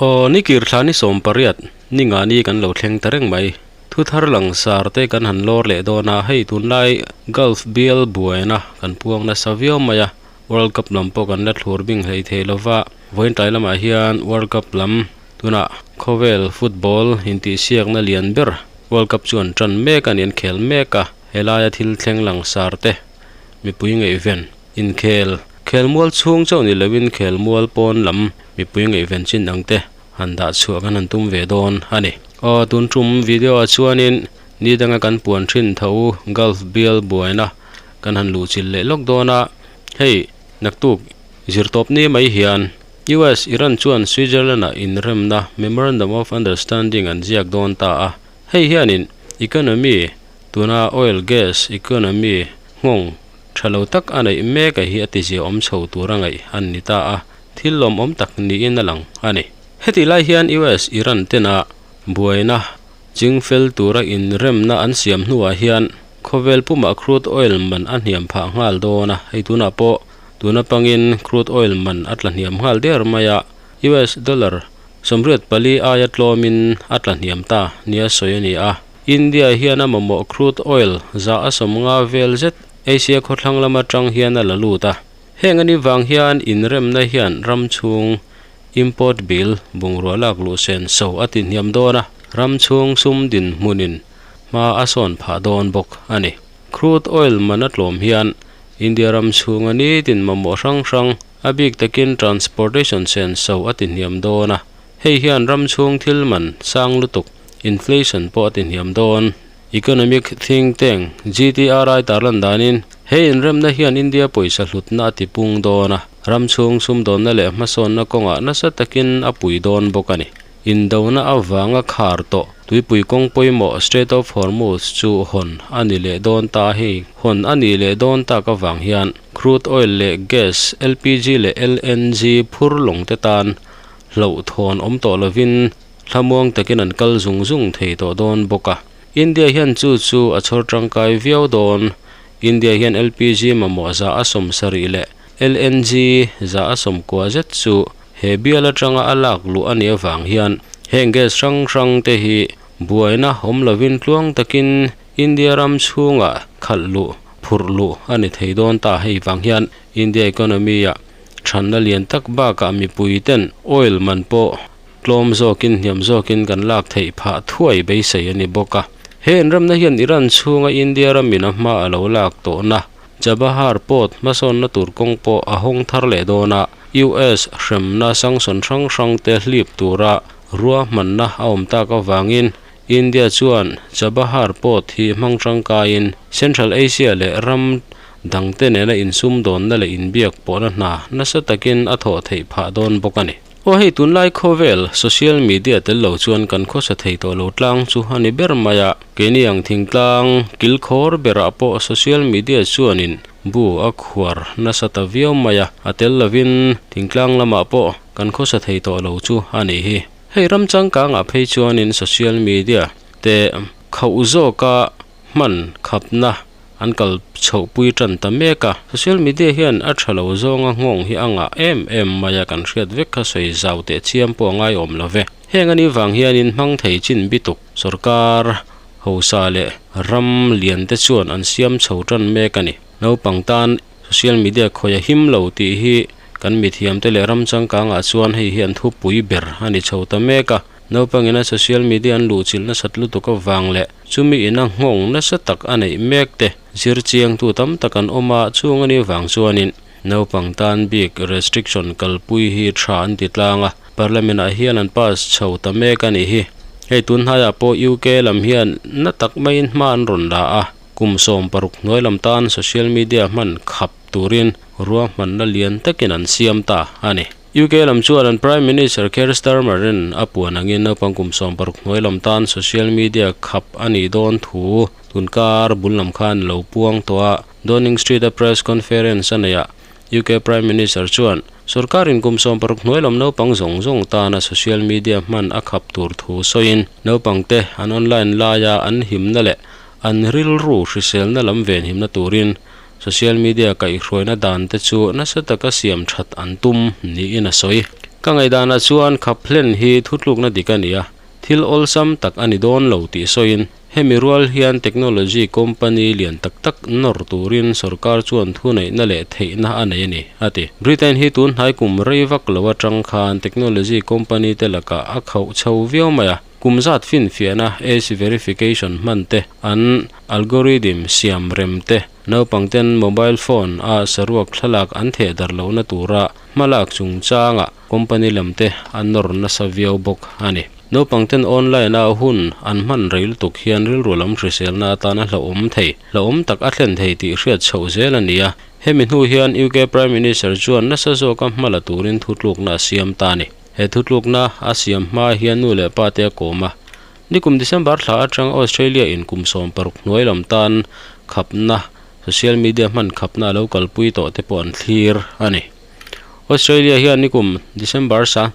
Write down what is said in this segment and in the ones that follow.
Aw, ni kir thla ni 18, ni nga ni kan lo thleng ta reng mai. Thu thar langsar te kan han lawr leh dawn a, hei tunlai Gulf bial buaina kan puang nasa viau mai a, World Cup lam pawh kan la thlur bing hlei thei lo va, vawiin tlai lamah hian World Cup lam tunah khawvel football intihsiakna lian ber World Cup chu an tan mek a ni, an khel mek a, helaia thil thleng langsar te mipui ngaihven inkhel khelmual chhung chauh ni loin khelmual pawn lam mipui ngaihven chin ang te han dah chhuah kan han tum ve dawn a ni. Aw tun tum video ah chuanin ni danga kan puan thin tho Gulf bial buaina kan han luh chilh leh lawk dawn a, hei naktuk zirtawp ni mai hian US Iran chuan Switzerland ah inremna Memorandum of Understanding an ziak dawn ta a, hei hianin economy tuna oil gas economy nghawng tha lo tak a neih mek a hi a tizia awm chho tur a ngaih an ni ta a, thil lawmawm tak niin a lang a ni. Hetih lai hian US Iran tena buaina chingfel tura inremna an siam hnuah hian khawvel pumah crude oil man a hniam phah nghal dawn a, hei tunah pawh tuna pangin crude oil man a tla hniam nghal der mai a, US dollar 84 aia tlawmin a tla hniam ta nia sawi a ni a. India hian a mamawh crude oil 150 vel zet Asia khawthlang lam atang hian a la lut a. Heng ani vang hian inremna hian ram chhung import bill bungrua lak luh sen so a ti hniam dawn a, ram chhung sum dinhmunin hma a sawn phah dawn bawk a ni. Crude oil man a tlawm hian India ram chhunga nitin mamawh hrang hrang a bik takin transportation sen so a ti hniam dawn a. Hei hian ram chhung thil man sang lutuk, inflation, pawh a ti hniam dawn. Economic think tank GTRI tarlan danin he inremna hian India pawisa hlutna a ti pung dawn a, ram chhung sumdawnna leh hmasawnna kawngah nasa takin a pui dawn bawk a ni. Indona avanga khar tawh tuipui kawng pawimawh Strait of Hormuz chu hawn a ni leh dawn ta a, hei hawn a nih leh dawn tak avang hian crude oil leh gas, LPG leh LNG phur lawng te tan hlauhthawn awm tawh lovin thlamuang takin an kal zung zung thei tawh dawn bawk a. India hian chu chu a chhawr tangkai viau dawn. India hian LPG mamawh 170 leh LNG 90 zet chu he bial atanga a lak luh a nih avang hian heng gas hrang hrang te hi buaina awm lovin tluang takin India ram chhungah khalh luh, phurh luh a ni thei dawn ta. Hei vang hian India economy ah Thanna lian tak bakah mipui ten oil man pawh tlawm zawkin hniam zawkin kan lak theih phah thuai beisei a ni bawk a. He inremna hian Iran chhunga India ramin a hma a lo lak tawhna Chabahar port hmasawnna tur kawng pawh a hawng thar leh dawn a, US hremna sanction hrang hrang te hlip tura ruahmanna a awm tak avangin India chuan Chabahar port hi hmang tangkaiin Central Asia leh ram dangte nena insumdawnna leh inbiak pawhna hna nasa takin a thawh theih phah dawn bawk a ni. Aw hei tunlai khawvel social media tel lo chuan kan khawsa thei tawh lo tlang chu a ni ber mai a, keini ang thingtlang kilkhawr berah pawh social media chuanin bu a khuar nasa ta viau mai a, a tel lovin thingtlang lamah pawh kan khawsa thei tawh lo chu a nih hi. Hei ram changkangah phei chuanin social media te khauh zawka hman khapna an kal chhoh pui tan ta mek a. Social media hian a tha lo zawnga nghawng hi a ngah em em mai a, kan hriat vek kha sawi zau teh chiam pawh a ngaiawm lo ve. Heng a nih vang hianin hmang thei chin bituk sorkar hausa leh ram lian te chuan an siam chho tan mek a ni. Naupang tan social media khawi a him lo tih hi kan mithiam te leh ram changkangah chuan hei hi an thupui ber a ni chho ta mek a. Naupangin a social media an luhchilh nasat lutuk avang leh chumi ina nghawng nasa tak a neih mek te zir chiangtu tam tak an awm a, chung a nih vang chuanin naupang tan bik restriction kalpui hi tha an ti tlang a, Parliament ah hian an pass chho ta mek a nih hi. Hei tun hnaiah pawh UK lam hian na tak maiin hma an rawn la a, kum 16 hnuai lam tan social media hman khap turin ruahmanna lian takin an siam ta a ni. UK lam chuan an Prime Minister Keir Starmer-in a puan angin naupang kum 16 hnuai lam tan social media khap a nih dawn thu tunkar bul lam khan lo puang tawh a. Downing Street-a press conference a neih ah UK Prime Minister chuan sorkarin kum 16 hnuai lam naupang zawng zawng tana social media hman a khap tur thu sawiin naupangte an online laia an himna leh an rilru hriselna lam venhimna turin Social media kaihhruaina dan te chu nasa taka siam that an tum niin a sawi. Ka ngaihdanah chuan khap hlen hi thutlukna dik a ni a, thil awlsam tak a ni dawn lo tih sawiin hemi rual hian technology company lian tak tak nawr turin sorkar chuan thuneihna leh theihna a nei a ni, a ti. Britain hi tun hnai kum rei vak lo atang khan technology company te lakah a khauh chho viau mai a, kum zat finfiahna age verification hman te, an algorithm siam rem te, naupang ten mobile phone a saruak thlalak an theh darh lohna tura hmalak chungchangah company lam te a nawr nasa viau bawk a ni. Naupang ten online a hun an hman rei lutuk hian rilru lam hriselna atana hlauhawm thei, hlauhawm tak a thlen thei tih hriat chhoh zel a ni a. Hemi hnu hian UK Prime Minister chuan nasa zawka hma la turin thutlukna a siam ta a ni. He thutlukna a siam hma hian nu leh pa te a kawm a. Nikum December thla atang Australia in kum 16 hnuai lam tan khapna, social media hman khapna a lo kalpui tawh te pawh an thlir a ni. Australia hian nikum December sa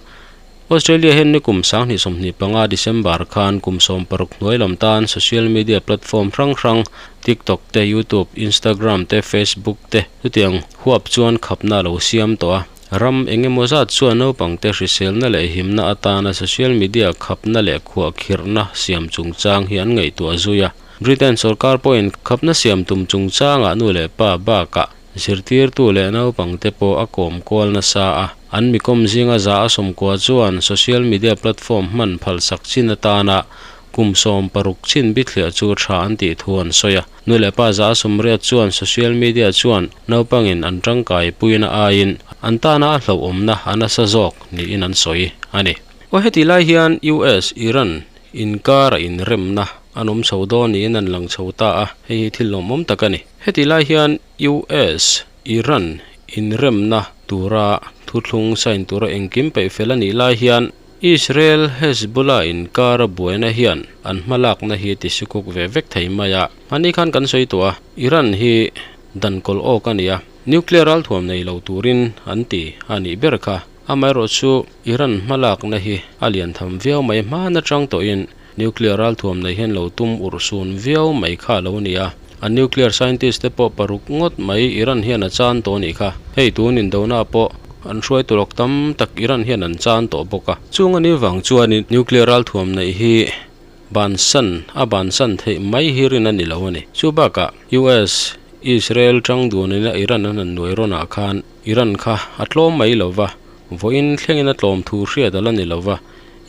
Australia hian nikum 2025 December khan kum 16 hnuai lam tan social media platform hrang hrang TikTok te, YouTube, Instagram te, Facebook te chutiang huap chuan khapna a lo siam tawh a. Ram eng emaw zat chuan naupangte hriselna leh himna atana social media khapna leh khuahkhirhna siam chungchang hi an ngaihtuah zui a. Britain sorkar pawhin khapna siam tum chungchangah nu leh pa bakah Zirtirtu leh naupangte pawh a kawm kual nasa a, an mikawm zinga za a sawmkua chuan social media platform hman phalsak chin atana kum 16 chin bithliah chu tha an tih thu an sawi a. Nu leh pa za a sawmriat chuan social media chuan naupangin an tangkai puina aiin an tana a hlauhawmna a nasa zawk niin an sawi a ni. Aw heti lai hian US, Iran inkara inremna an awm chho dawn niin an lang chho ta a, hei hi thil lawmawm tak a ni. Heti lai hian US, Iran inremna tura thuthlung sign tura engkim peih fel a nih lai hian Israel, Hezbollah inkara buaina hian an hmalakna hi ti sikuk ve vek thei mai a. Hmani khan kan sawi tawh a, Iran hi dan kawlh awk a ni a, nuclear ralthuam nei lo turin an ti a nih ber kha. Amaherawhchu Iran hmalakna hi a lian tham viau mai hman atang tawhin Nuclear ralthuam nei hian lo tum urh sun viau mai kha a lo ni a, an nuclear scientist te pawh paruk ngawt mai Iran hian a chan tawh a nih kha. Hei tun indona pawh an hruai turok tam tak Iran hian an chan tawh bawk a. Chung a ni vang chuanin nuclear ralthuam neih hi bansan a bansan theih mai hi rin a ni lo a ni. Chu bakah US, Israel tang dunin a Iran an han nuai rawnah khan Iran kha a tlawm mai lo va, vawiin thlengin a tlawm thu hriat a la ni lo va.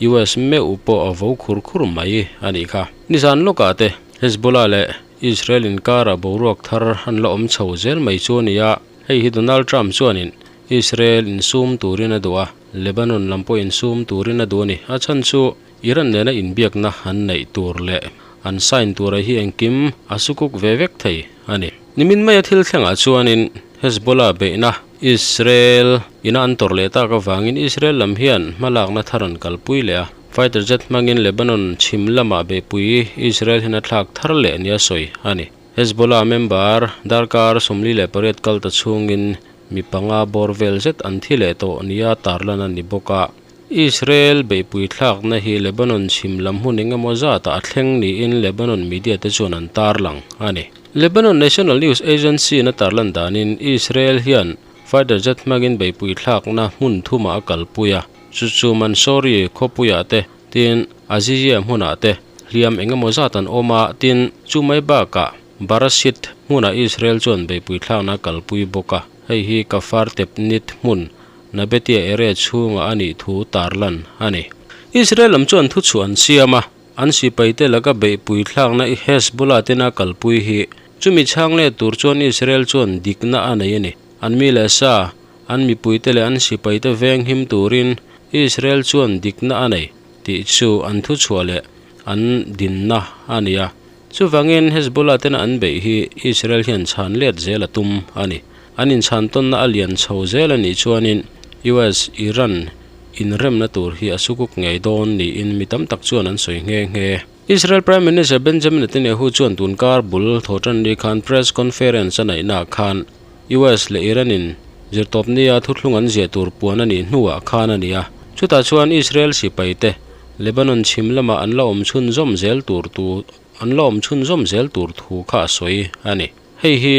US meuh pawh a vo khur khur mai a nih kha. Nizan lawkah te Hezbollah leh Israel inkarah boruak thar an la awm chho zel mai chu a ni a, hei hi Donald Trump chuanin Israel insum turin a duh a, Lebanon lam pawh insum turin a duh a ni. A chhan chu Iran nena inbiakna an neih tur leh an sign tura hi engkim a sukuk ve vek thei a ni. Nimin maia thil thlengah chuanin Hezbollah beihna Israel ina an tawrh leh tak avangin Israel lam hian hmalakna thar an kalpui leh a, fighter jet hmangin Lebanon chhim lamah beihpui Israel hian a thlak thar leh nia sawi a ni. Hezbollah member darkar 48 kal ta chhungin mi panga bawr vel zet an thi leh tawh nia tarlan a ni bawk a. Israel beihpui thlakna hi Lebanon chhim lam hmun eng emaw zatah a thleng niin Lebanon media te chuan an tarlang a ni. Lebanon National News Agency in a tarlan danin Israel hian fighter jet hmangin beihpui thlakna hmun thumah a kalpui a, chu chu Mansouri khawpuiah te, tin Azizia hmunah te hliam eng emaw zat an awm a, tin chu mai bakah Barasit hmunah Israel chuan beihpui thlakna a kalpui bawk a, hei hi Kafar Tebnit hmun Nabetia area chhungah a nih thu tarlan a ni. Israel lam chuan thuchhuah an siam a, an sipaite laka beihpui thlakna i Hezbollah tena kalpui hi chumi chhang let tur chuan Israel chuan dikna a nei a ni. An mi leh sa, an mipuite leh an sipaite venghim turin Israel chuan dikna a nei tih chu an thuchhuah leh an dinna a ni a. Chuvangin Hezbollah tena an beih hi Israel hian chhan let zel a tum a ni. An inchhan tawnna a lian chho zel a nih chuanin US, Iran inremna tur hi a sukuk ngei dawn niin mi tam tak chuan an sawi nghe nghe. Israel Prime Minister Benjamin Netanyahu chuan tunkar bul thawhtan ni khan press conference a neihnaah khan US leh Iran in zirtawpnia thuthlung an ziah tur puan a nih hnuah khan a ni a. Chutah chuan Israel sipaite Lebanon chhim lamah an la awm chhunzawm zel tur tu an la awm chhunzawm zel tur thu kha a sawi a ni. Hei hi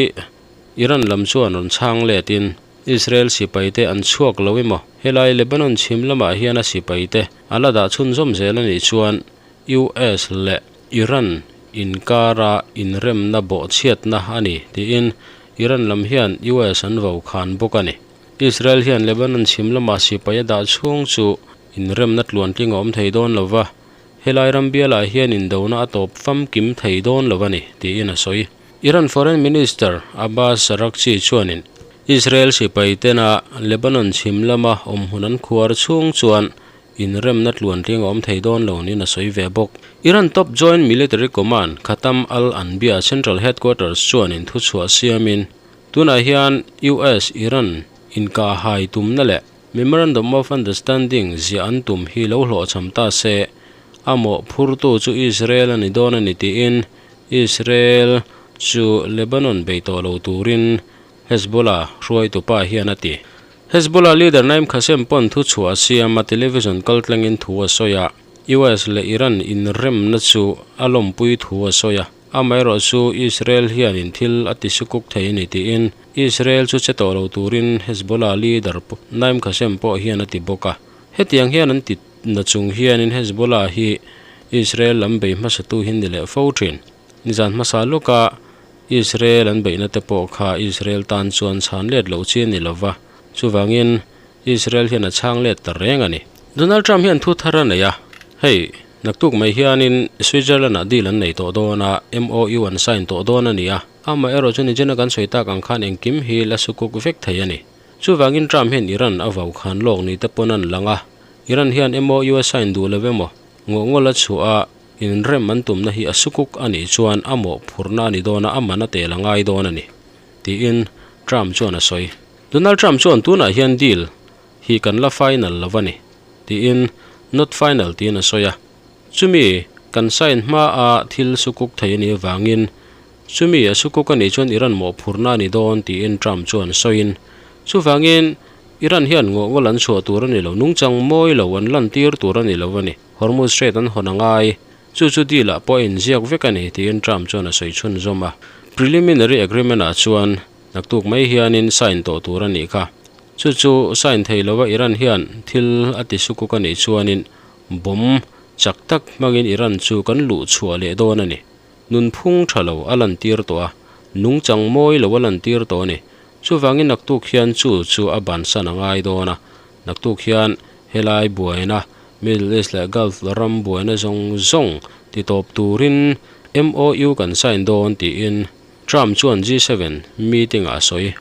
Iran lam chuan rawn chhang letin. Israel sipaite an chhuak lo emaw, helai Lebanon chhim lamah hian a sipaite a la dah chhunzawm zel a nih chuan US leh Iran inkara inremna bawhchhiatna a ni tiin Iran lam hian US an vo khan bawk a ni. Israel hian Lebanon chhim lamah sipai a dah chhung chu inremna tluantling a awm thei dawn lo va, helai ram bialah hian indona a tawp famkim thei dawn lo a ni, tiin a sawi. Iran Foreign Minister Abbas Araghchi chuanin Israel sipai tena Lebanon chhim lama awmhmun an khuar chhung chuan inremna tluantling a awm thei dawn lo niin a sawi ve bawk. Iran top Joint Military Command Khatam al-Anbiya Central Headquarters chuanin thuchhuah siamin tunah hian US-Iran inkahhai tumna leh Memorandum of Understanding ziah an tum hi lo hlawhchham ta se, a mawhphurtu chu Israel a ni dawn a ni tiin Israel chu Lebanon bei tawh lo turin Hezbollah hruaitu pa hian a ti. Hezbollah leader Naim Qassem pawn thu chhuah a siam a, television kaltlangin thu a sawi a, US leh Iran inremna chu a lawmpui thu a sawi a, amaherawh chu Israel hianin thil a ti sukuk thei a ni tiin Israel chu che tawh lo turin Hezbollah leader Naim Qassem pawh hian a ti bawk a. Hetiang hian an ti na chung hianin Hezbollah hi Israel lam bei hmasatu hi ni leh fo thin. Nizan hmasa lawka Israel an beihna te pawh kha Israel tan chuan chhan let loh chi a ni lo va, chuvangin Israel hian a chhang let ta reng a ni. Donald Trump hian thu thar a nei a, hei naktuk mai hianin Switzerland-ah deal an nei tawh dawn a, MOU an sign tawh dawn a ni a, amaherawh chu nichina kan sawi tak ang khan engkim hi la sukuk vek thei a ni. Chuvangin Trump hian Iran a vau khan lawk ni te pawn an lang a, Iran hian MOU a sign duh lo emaw, ngawhngawl a chhuah a, inrem an tumna hi a sukuk a nih chuan a mawhphurhna a ni dawn a, a man a tel a ngai dawn a ni, tiin Trump chuan a sawi. Donald Trump chuan tunah hian deal hi kan la final lo a ni, tiin not final tiin a sawi a, chumi kan sign hmaa thil sukuk thei a nih avangin Chumi a sukuk a nih chuan Iran mawhphurhna a ni dawn tiin Trump chuan sawiin, Chuvangin, Iran hian ngawhngawl an chhuah tur a ni lo, nungchang mawi lo an lantir tur a ni lo a ni. Hormuz Strait an hawn a ngai. Chu chu deal ah pawh a inziak vek a ni tiin Trump chuan a sawi chhunzawm a. Preliminary agreement ah chuan naktuk mai hianin sign tawh tur a nih kha. Chu chu sign thei lova Iran hian thil a ti sukuk a nih chuanin bomb chak tak hmangin Iran chu kan luh chhuah leh dawn a ni. Nunphung tha lo a lantir tawh a, nungchang mawi lo a lantir tawh a ni. Chuvangin naktuk hian chu chu a bansan a ngai dawn a, naktuk hian helai buaina, Middle East leh Gulf ram buaina zawng zawng ti tawp turin MOU kan sign dawn tiin Trump chuan G7 meeting-ah a sawi.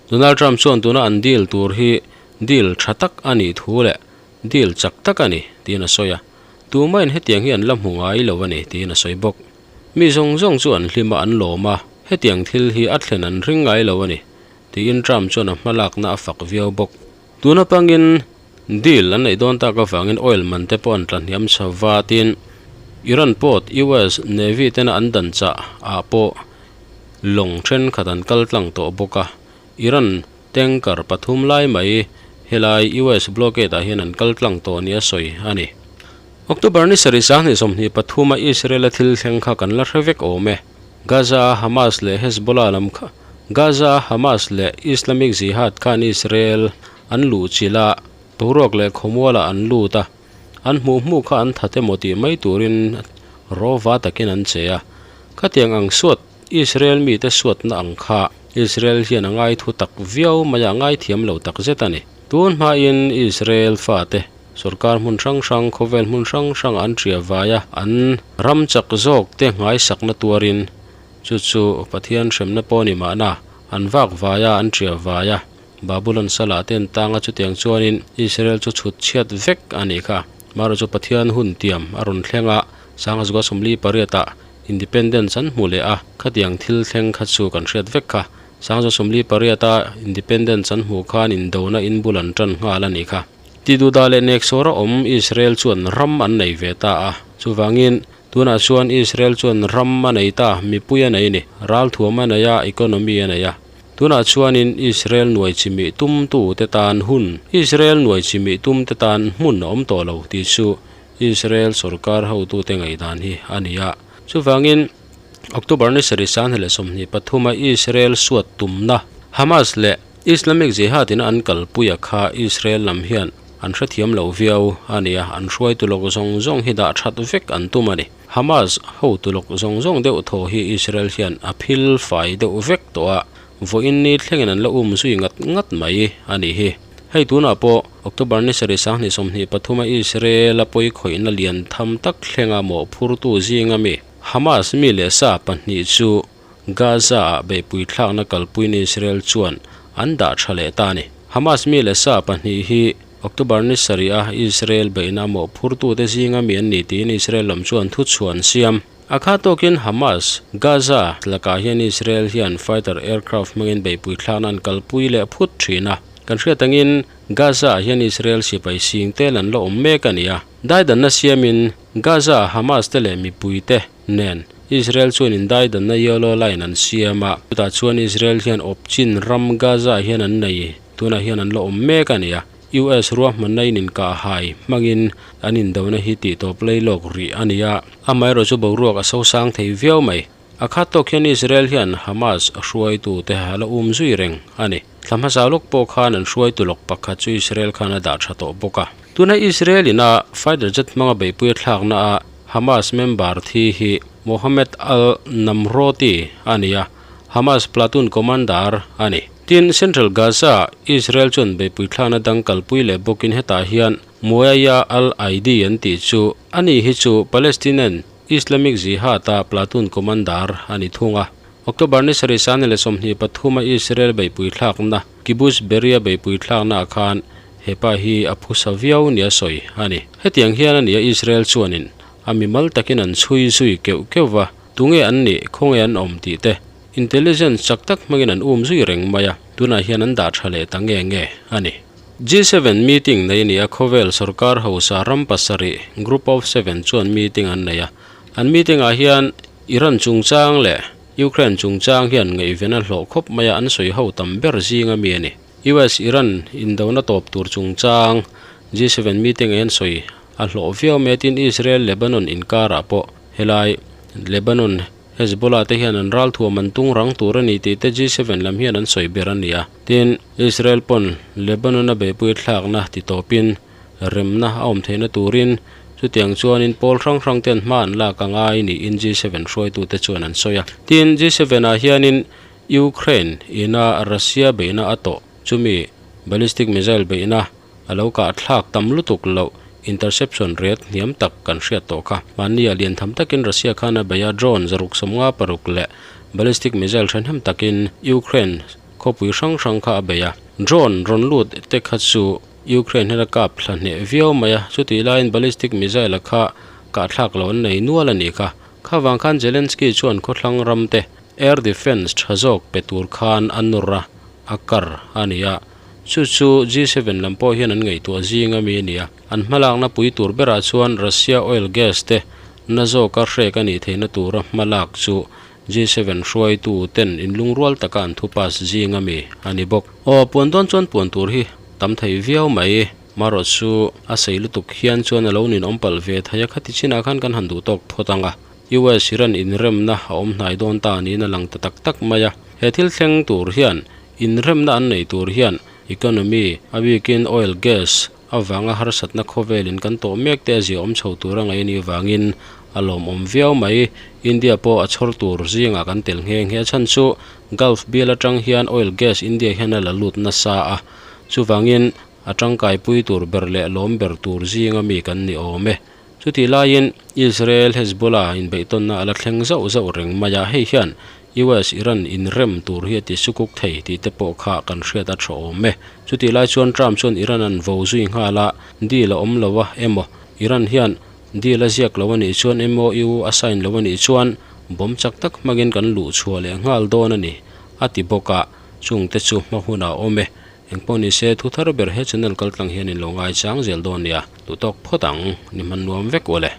Donald Trump chuan tuna an deal tur hi deal tha tak a nih thu leh deal chak tak a ni tiin a sawi a. Tumahin hetiang hi an la hmu ngai lo a ni tiin a sawi bawk. Mi zawng zawng chu an hlim a, an lawm a, hetiang thil hi a thlen an ring ngai lo a ni tiin Trump chuan a hmalakna a fak viau bawk. Tun atangin deal an neih dawn tak avangin oil man te pawh an tla hniam chho va tiin Iran port US Navy tena an dan chah ah pawh lawng thenkhat an kal tlang tawh bawk a, Iran Tanker pathum lai mai helai US blockade ah hian an kal tlang tawh nia sawi a ni. October ni sarih sanghnih 23 a Israel a thil thleng kha kan la hre vek awm e. Gaza a Hamas leh Hezbollah lam kha Gaza a Hamas leh Islamic Jihad khan Israel an luh chilh a, boruak leh khawmualah an lut a, an hmuh hmuh kha an that emaw tih mai turin rawva takin an che a. Khatiang ang suat Israel mite suatna ang kha Israel hian a ngai thu tak viau mai a, a ngai thiam lo tak zet a ni. Tun hmain Israel fate sorkar hmun hrang hrang, khawvel hmun hrang hrangah an ṭia vai a, an ram chak zawk te nghaisakna tuarin chu chu Pathian hremna pawh a ni mahna, an vak vai a, an ṭia vai a. Babulon salah te an tang a, chutiang chuanin Israel chu chhut chhiat vek a nih kha. Marawh chu Pathian hun tiam a rawn thleng a, Sangha 48-ah Independence an hmu leh a, khatiang thil thleng kha chu kan hriat vek kha. Sangza 48 a Independence an hmuh khan indona in bul an tan nghal a nih kha. Tiduhdah leh neksawr a awm Israel chuan ram an nei ve ta a, chuvangin tunah chuan Israel chuan ram a nei ta, mipui a nei ni, ralthuam a nei a, economy a nei a. Tunah chuanin Israel nuai chimih tumtu te tan hun, Israel nuai chimih tum te tan hmun a awm tawh lo tih chu Israel sorkar hotute ngaihdan hi a ni a. Chuvangin, October ni sarih 2023 a Israel suat tumna Hamas leh Islamic Jihad ina an kalpuia kha Israel lam hian an hrethiam lo viau a ni a, an hruaitu lawk zawng zawng hi dah that vek an tum a ni. Hamas hotu lawk zawng zawng deuh thaw hi Israel hian a phil fai deuh vek tawh a, vawiin ni thlengin an la um zui ngat ngat mai a nih hi. Hei tunah pawh October ni sarih sanghnih 23 a Israel a pawi khawihna lian tham tak thlenga mawhphurtu zinga mi Hamas mi leh sa pahnih chu Gaza-ah beihpui thlakna kalpuiin Israel chuan an dah tha leh ta a ni. Hamas mi leh sa pahnih hi October ni sarih a Israel beihna mawhphurtute zinga mi an ni tiin Israel lam chuan thuchhuah an siam. A kha tawkin Hamas, Gaza, lakah hian Israel hian fighter aircraft hmangin beihpui thlakna an kalpui leh phut thin a. Kan hriat angin Gaza-ah hian Israel sipai sing tel an la awm mek a ni a. Daidanna siamin Gaza-ah Hamas te leh mipuite nen Israel chuan indaidanna yellow line an siam a, chutah chuan Israel hian awp chin ram Gaza hian an nei, tunah hian an la awm mek a ni a. US ruahmanna in inkahhai hmangin an indona hi tihtawp lei lawk rih a ni a, amaherawh chu boruak a sosang thei viau mai. A khat tawk hian Israel hian Hamas hruaitute a la um zui reng a ni. Thla hmasa lawk pawh khan an hruaitu lawk pakhat chu Israel khan a dah tha tawh bawk a. Tuna Israel ina fighter jet hmanga beihpui a thlakna a Hamas member thi hi Mohammed al-Namroti a ni a, Hamas platoon commander a ni. Tin, Central Gaza-ah Israel chuan beihpui thlakna dang kalpui leh bawkin hetah hian Muaya al-Aidi an tih chu a ni hi chu Palestinian Islamic Jihad-a platoon commander a ni thung a. October ni sarih sani leh 23 a Israel beihpui thlakna Kibbutz Be'eri-a beihpui thlaknaah khan hepa hi a phusa viau nia sawi a ni. Hetiang hian a nia Israel chuanin a mimal takin an chhui zui keuh keuh va, tunge an nih, khawnge an awm tih te intelligence chak tak hmangin an um zui reng mai a, tunah hian an dah tha leh ta nge nge a ni. G7 meeting nei a ni a, khawvel sorkar hausa ram pasarih, Group of Seven, chuan meeting an nei a, an meeting ah hian Iran chungchang leh Ukraine chungchang hian ngaihven a hlawh khawp mai a, an sawi ho tam ber zinga mi a ni. US Iran indona tawp tur chungchang G7 meeting ah hian sawi a hlawh viau mai a, tin Israel Lebanon inkarah pawh helai Lebanon Hezbollah te hian an ralthuam an tung rang tur a ni tih te G7 lam hian an sawi ber a ni a, tin Israel pawn Lebanon a beihpui thlakna ti tawpin remna a awm theihna turin chutiang chuanin pawl hrang hrang ten hma an lak a ngai niin G7 hruaitute chuan an sawi a. Tin, G7 ah hianin Ukraine ina Russia beihna a tawh chumi ballistic missile beihna a lo kah thlak tam lutuk loh interception rate hniam tak kan hriat tawh kha. Mahni a lian tham takin Russia khan a bei a, drone 156 leh ballistic missile thahnem takin Ukraine khawpui hrang hrang kha a bei a. Drone rawn lut te kha chu Ukraine hian a kap thla hneh viau mai a, chutih laiin ballistic missile a kha kah thlak lo an nei nual a nih kha. Kha vang khan Zelensky chuan khawthlang ram te air defence tha zawk pe tur khan a nawr a, a kar a ni a. Chu chu G7 lam pawh hian an ngaihtuah zing a mi a ni a. An hmalakna pui tur berah chuan Russia oil gas te na zawka hrek a nih theihna tura hmalak chu G7 hruaitu ten inlungrual taka an thu pass zing a mi a ni bawk. Aw, puan dawn chuan puan tur hi tam thei viau mai. Marawh chu a sei lutuk hian chuan a lo ninawm palh ve thei a, khati chinah khan kan han duh tawk phawt ang a. US Iran inremna a awm hnai dawn ta niin a lang ta tak tak mai a. He thil thleng tur hian inremna an nei tur hian economy a bikin oil gas avanga harsatna khawvelin kan tawh mek te a ziahawm chho tur a ngaih anih vangin a lawmawm viau mai. India pawh a chhawr tur zingah kan tel nghe nghe a chhan chu Gulf bial atang hian oil gas India hian a la lut nasa a, chuvangin a tangkaipui tur ber leh lawm ber tur zinga mi kan ni awm e. Chutih laiin Israel Hezbollah inbeihtawnna a la thleng zauh zauh reng mai a, hei hian US Iran inrem tur hi a ti sukuk thei tih te pawh kha kan hriat a tha awm e. Chutih lai chuan Trump chuan Iran an vo zui nghal a, deal a awm lo a emaw Iran hian deal a ziak lo a nih chuan MOU a sign lo a nih chuan bomb chak tak hmangin kan luh chhuah leh nghal dawn a ni a ti bawk a, chung te chu hma hunah a awm e. Engpawh ni se thu thar ber he channel kaltlang hian in lo ngaichang zel dawn nia, duh tawk phawt ang, ni hman nuam vek ual e.